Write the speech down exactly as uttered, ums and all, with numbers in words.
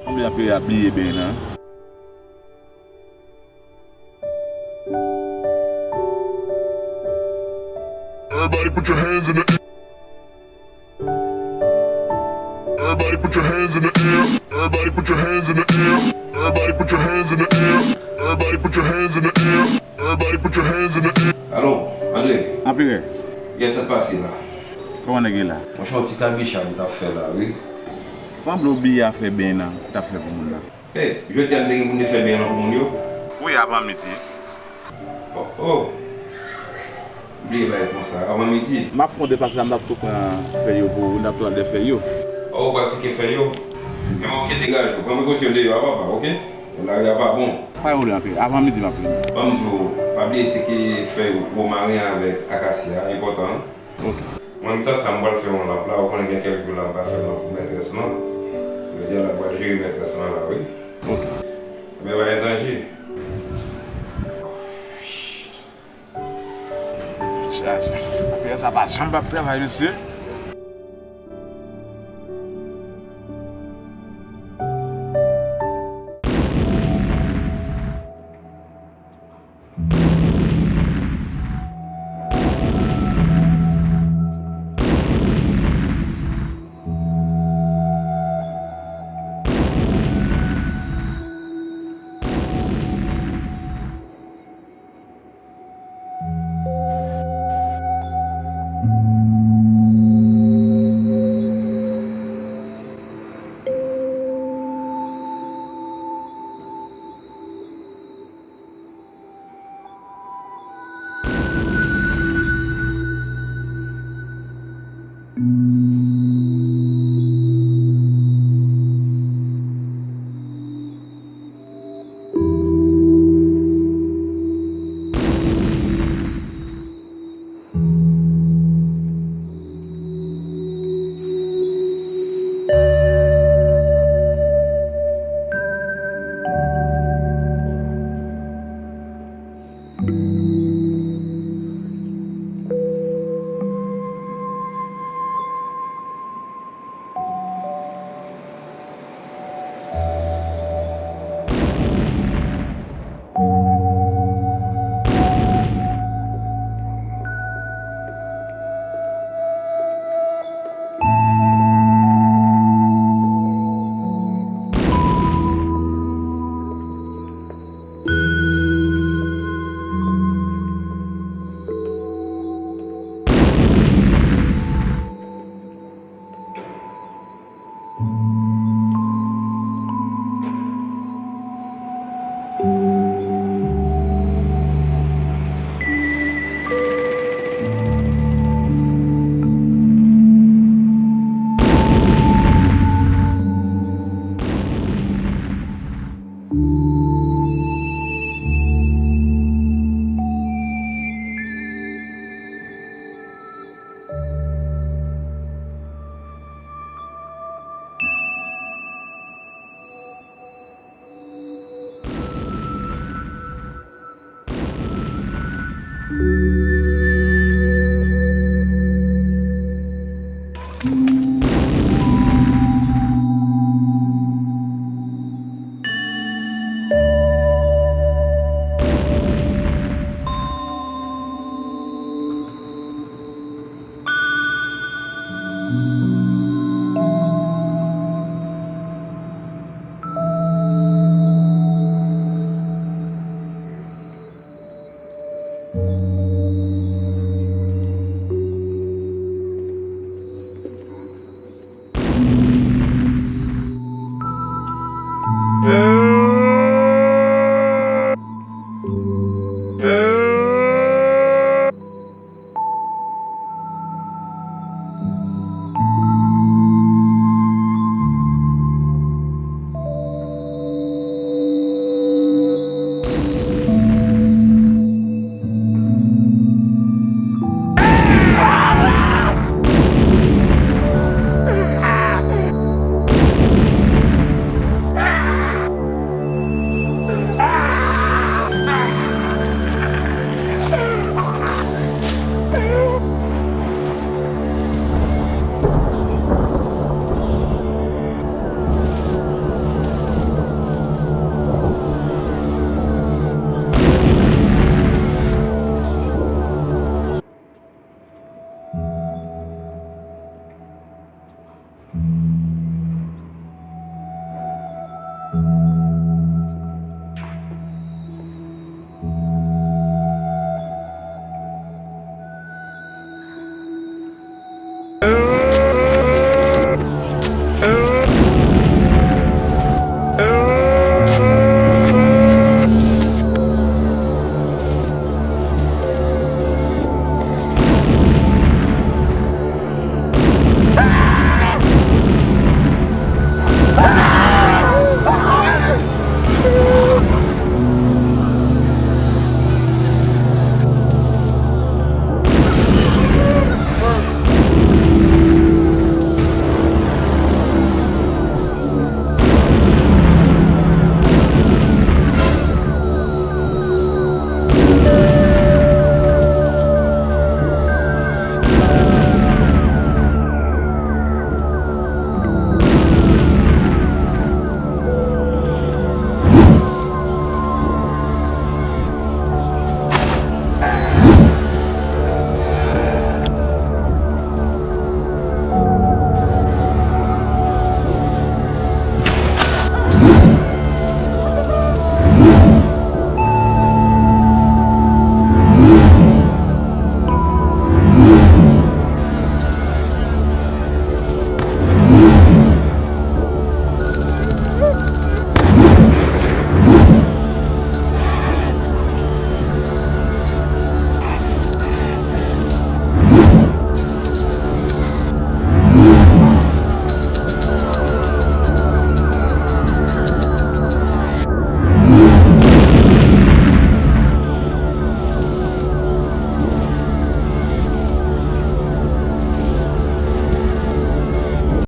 Konbyen anpil ap bliye ben nan? Everybody put your hands in the air. Everybody put your hands in the air. Everybody put your hands in the air. Everybody put your hands in the air. Everybody put your hands in the air. Everybody put your hands in the air. Alo, Andre. Anperè. Yes, sa k pase la? Kòman nèg yo la? Monchè, yon ti kabicha m t ap fè la, wi. Sanble w bliye afè ben nan, ou t ap fè pou moun nan. Hey, jodi a m te gen pou m te fè ben an pou moun yo? Wi, avan midi. Oh, oh. M bliye bagay konsa, avan midi. M ap fè yon depase la, m ap tou pran fèy yo pou ou, n ap tou al dèyè fèy yo. Oh, ou pral tcheke fèy yo? Ebyen, oke, degaje w. Pran prekosyon deyò a, papa, oke? Lari a pa bon. Pa gen pwoblèm, anpil. Avan midi, m ap vini. Ban m di w, pa bliye tcheke fèy womaren avèk akasya a, enpòtan. Ok. Mwen, nan tan sa, m pral fè yon lanp la, ou konnen gen kèk jou la m pa fè lanp pou mètrès lan. Jodi a la, m pral jere mètrès lan la, wi. Ok. Ebyen, pa gen danje. Chaje. Apre sa, pa janm p ap travay, mesye.